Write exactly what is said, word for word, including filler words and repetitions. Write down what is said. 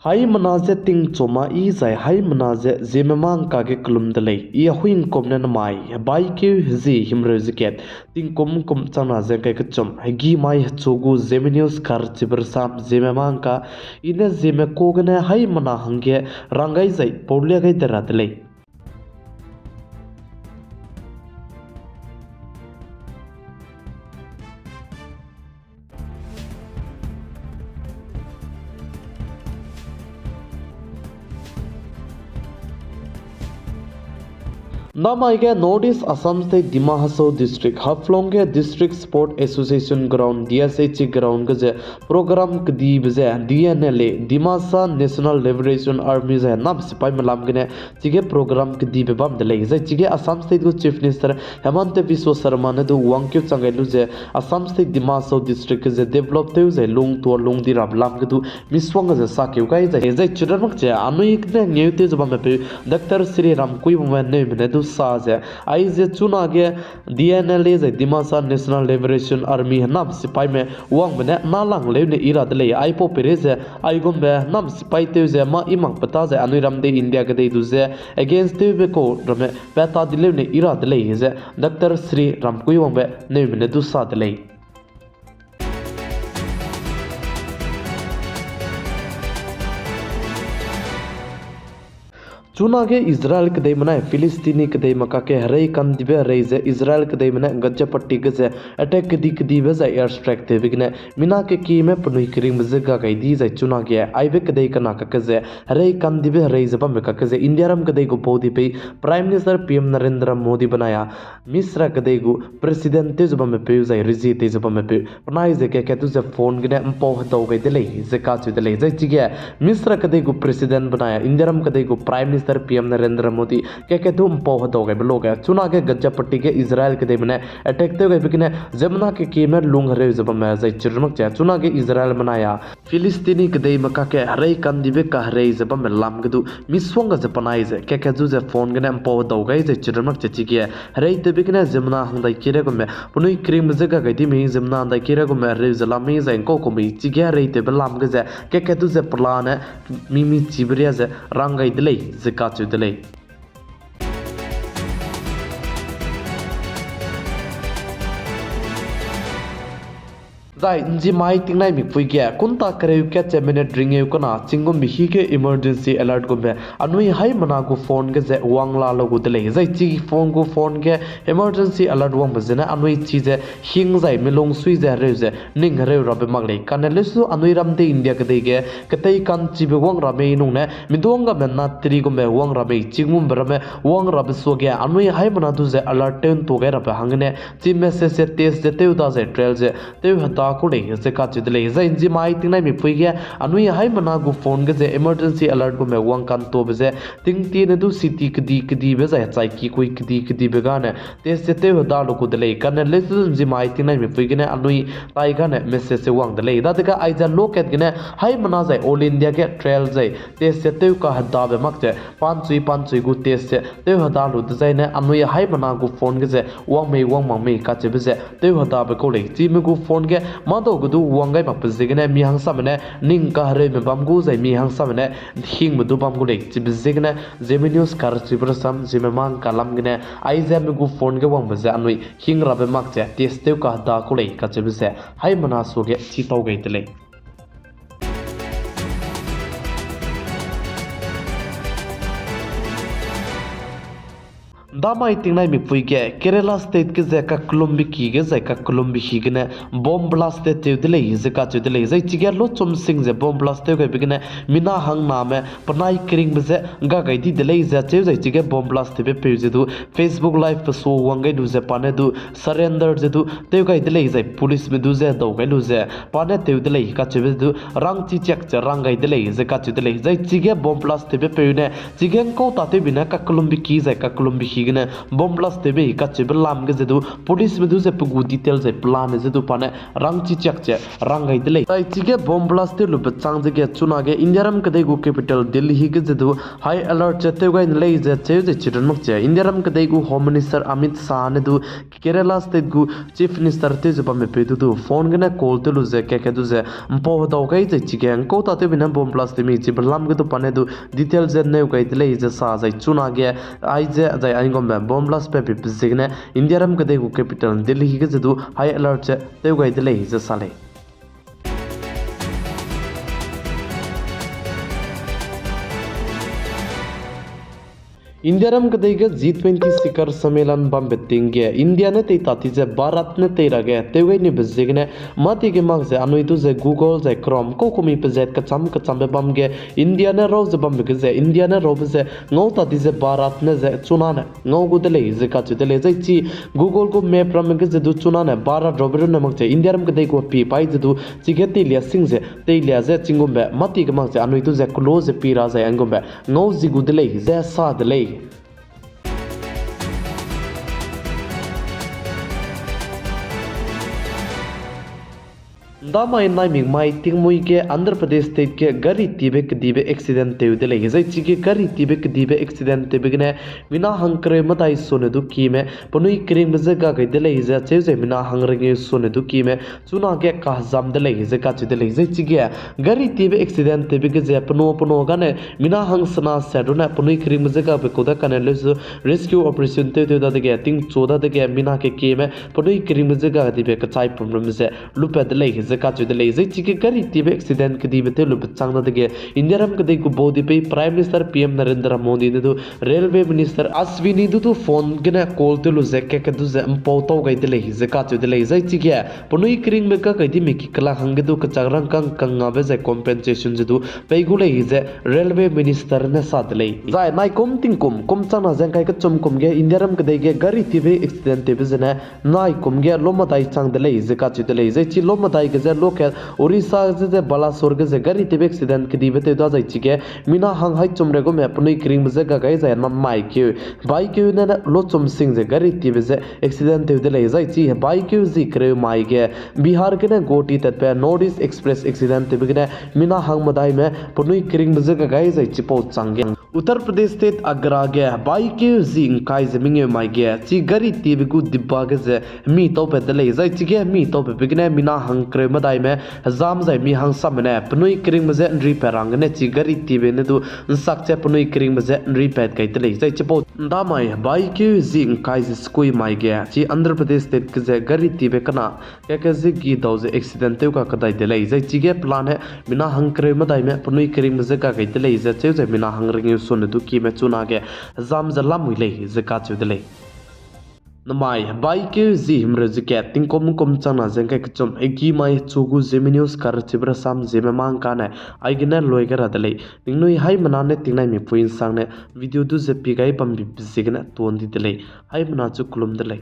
Haimena ze tingchoma i zai haimena ze Zeme mangka ge kelum de lei. I Ahuingkum ne namai, hebaikeu hezi himreu ze kat, tingkum kum changna ze ngkai kechum, hegî mai hechu gu Zeme News karchibe rasam Zeme mangka, i ne Zeme ka gene haimena hangge rang gai zai paulia gai de ra de lei. Namai ge North East Assam State Dima Hasao District, Haflong ge District Sport Association Ground, D S A G ground ge ze program kedibe ze D N L A, Dimasa National Liberation Army ze nam sipaime lam gene chige program kedibe bam de lei. Zai chige Assam State gu Chief Minister Himanta Biswa Sarma ne du wangkeu chang gai lu ze Assam State Dima Hasao District ge ze develop tew zai lung tua lung di rabe lam ge du misuang ze sakeu gai zai, zai chidam mak ze anui ne ngeu tew ze bamme peu Doctor Shri Ramkuiwangbe Newme ne du sa ze, aize chunage D N L A zai Dimasa National Liberation Army henam sipaime wangbe ne nalang leu ne i ra de lei. Aipau peirei ze aigumbe henam sipai tew ze mâ i mak pe ta zai anui ram dei India kedei du ze against tewbe kau ramme pat ta di leu ne i ra de lei ze Doctor Shri Ramkuiwangbe Newme ne du sa de lei. Chunage Israel kedeime nai Philistine kedeime kakge herei kandibe herei ze Israel kedeime ne Gaza Patti ge ze attack kedi kedibe zai airstrike tewbe gene mina kekieme penui keringbe je ga gai di zai chunage aibe kedei kena kakge ze herei kandibe herei ze bambe kakge ze India ram kedei gu baudipeu Prime Minister P M Narendra Modi benai a Misra kedei gu President tew ze bamme peu zai rezie tew ze bamme peu penai ze kakat du ze phone gene mpau hedau gai de lei ze kacheu de lei. Zai chige Misra kedei gu President benai a India ram kedei gu Prime Minister P M Narendra Modi kakat du mpau hedau gaibe luge chunage Gaza Patti ge Israel kedeime ne attack tew gaibe gene ziemmena kekieme lung hereu ze bamme zai chirmak ze chunage Israelme nai a Philistine kedeime kakge herei kandibe kaherei ze bamme lam ge du misuang ga ze penai ze kakat du ze phone gene mpau hedau gai zai chirmak ze chige herei tewbe gene ziemmena hangdai kira gume penui keringbe je ga gai di mei ziemmena hangdai kira gume hereu ze lam mei zai ngkau ku mei chige herei tewbe lam ge ze kakat du ze pelane mimi chibe ria ze rang gai de lei ze kacheu de lei. Zai nzimai tingnai mipui ge kunta kereu kat ze minute ringeu kena chinggumme hi ge emergency alert gume anui haimena gu phone ge ze wang la lu gu de lei. Zai chi phone gu phone ge emergency alert wangbe zene anui chi ze hing zai milung sui ze hereu ze ning hereu rabe mak lei. Kane lesu anui ram dei India kedei ge ketei ka'nchibe wang ra mei nung ne miduanggame natri gume wang ra mei, chingmumbe ramme wang rabe suage anui haimena du ze alert tew ntua gai rabe hanggene chi message ze test ze tew da zai trial ze tew heda ku lei ze kacheu de lei. Zai nzimai tingnai mipui ge anui haimena gu phone ge ze emergency alert gume wang ka'ntuabe ze tingtiene du city kedi kedibe zai chai ki kui kedi kedibe gane test ze tew heda lu ku de lei. Kane lesu nzimai tingnai mipui gene anui tai gane message ze wang de lei. Dadege aize lokat gene haimena zai All India ge trial zai test ze tew kahedabe mak ze panchui panchui gu test ze tew heda lu dezaine anui haimena gu phone ge ze wang mei wang mak mei kacheube ze tew hedabe kau lei. Chime gu phone ge mâdau ge du wang gai makbe ziegene mi hangsame ne ning kahereume bam gu zai mi hangsame ne hingme du bam gu lei. Chibe ziegene Zeme News karchibe rasam Zeme mangka lam gene aize mi gu phone ge wangbe ze anui hing rabe mak ze test tew kaheda ku lei kacheube ze haimena suage chitau gai de lei. Ndamai tingnai mipui ge Kerala State ge ze kakellumbe ki ge zai kakellumbe hi gene bomb blast tew de lei ze kacheu de lei. Zai chige lochum sing ze bomb blast tew gaibe gene mina hangname penai keringbe je ga gai di de lei ze cheu zai chige bomb blast tewbe peu ze du Facebook Live pe sua wang gai lu ze pa ne du surrender ze du tew gai de lei zai policeme du ze dau gai lu ze pa ne tew de lei kacheube ze du rangchi chiak ze rang gai de lei ze kacheu de lei. Zai chige bomb blast tewbe peu ne chige ngkau tatewbe ne kakellumbe ki zai kakellumbe hi ne bomb blast tewbe kacheube lam ge ze du, policeme du ze pe gu detail zai pelane ze du pa ne rangchi chiak ze rang gai de lei. Zai chige bomb blast tew lube chang dege chunage Indiaram kedei gu capital Delhi ge ze du high alert ze tew gai ne lei ze cheu ze chirun mak che. Indiaram kedei gu Home Minister Amit Shah ne du Kerala state gu Chief Minister tew ze bambepeu du du phone gene call tew lu ze keke du ze mpau hedau gai zai chige ngkau tatewbe ne bomb blast tewmi chibe lam ge du pa ne du detail ze neu gai de lei ze sa zai chunage aize zai aigumbe bomb blast pe pe ziegene Indiaram kedei gu capital Delhi ge ze du high alert ze tew gai de lei ze sa lei. Indiaram kedei ge G twenty शिखर सम्मेलन bambe ting ge India ne tei ta ti ze Bharat ne tei ra ge tew gai nibe ziegene mâ ti ge mak ze anui du ze Google zai Chrome kaukumi pezat kecham kechambe bam ge India ne rau ze bambe ge ze India ne raube ze ngau ta ti ze Bharat ne ze chunane ngau gu de lei ze kacheu de lei. Zai chi Google gu map ramme ge ze du chunane Bharat raube runne mak ze Indiaram kedei gu pi pai ze du chige teilia sing ze teilia ze chigumbe mâ ti ge mak ze anui du ze kelo ze pi ra zai aigumbe ngau zi gu de lei ze sa de lei. Ndamai naimik mai tingmui ge Andhra Pradesh state ge gari tibe kedibe accident tew de lei. Zai chige gari tibe kedibe accident tewbe gene mina hang kereu medai sone du kime penui keringbe ze ga gai de lei ze cheu ze mina hang rengeu sone du kime chunage kahezam de lei ze kacheu de lei. Zai chige gari tibe accident tewbe ge ze peno peno gane mina hang sena se du ne penui keringbe ze gabe kau da kane leu zu rescue operation tew tew dadege tingchu dadege mina kekime penui keringbe ze ga dibe kechai pumrumbe ze lupat de lei ze kacheu de lei. Zai chige gari tibe accident kedibe tew lube chang dadege Indiaram kedei gu baudipei Prime Minister P M Narendra Modi ne du Railway Minister Ashwini du du phone gene call tew lu ze keke du ze mpau tau gai de lei ze kacheu de lei. Zai chige penui keringbe ga gai dime ki kelang hangge du kechak rangkâng kangngabe zai compensation ze du pei gu lei ze Railway Minister ne sa de lei. Zai naikum tingkum kum changna ze ngkai kechum kum ge Indiaram kedei ge gari tibe accident tewbe zene naikum ge lo medai chang de lei ze kacheu de lei. Zai chi lo medai ge ze local Orissa ze ze Balasore ge ze gari tibe accident kedibe tew da zai chige mina hang haichum regume penui keringbe ze ga gai zai na mai keu baikeu ne lochum sing ze gari tibe ze accident tew de lei. Zai chi baikeu zi kereu mai ge Bihar gene Guwahati tatbe North East Express accident tewbe gene mina hang medaime penui keringbe ze ga gai zai chipau chang ge Uttar Pradesh state Agra ge baikeu zi ngkai ze mengeu mai ge chi gari tibe gu dibba ge ze mi taupat de lei. Zai chige mi taupat be gene mina hang kereu medaime hezam zai mi hangsamme ne penui keringbe ze nripat rang gene chi gari tibe ne du nsak ze penui keringbe ze nripat gai de lei. Zai chipau ndamai baikeu zi ngkai ze sekui mai ge chi Andhra Pradesh state ge ze gari tibe kena keke ze gi dau ze accident tew ga kedai de lei. Zai chige pelane mina hang kereu medaime penui keringbe ze ga gai de lei ze cheu zai mina hang rengeu sone du kime chunage hezam ze lamui lei ze kacheu de lei. Namai baikeu zi himreu ze kat tingkum kum changna ze ngkai kechum hegi mai chu gu Zeme News kar chibe rasam Zeme mang kane aigene loi gai ra de lei. Ningnui haimena ne tingnaimi pui nsangne video du ze pi gai bambi ziegene tuan di de lei. Haimena chu kelum de lei.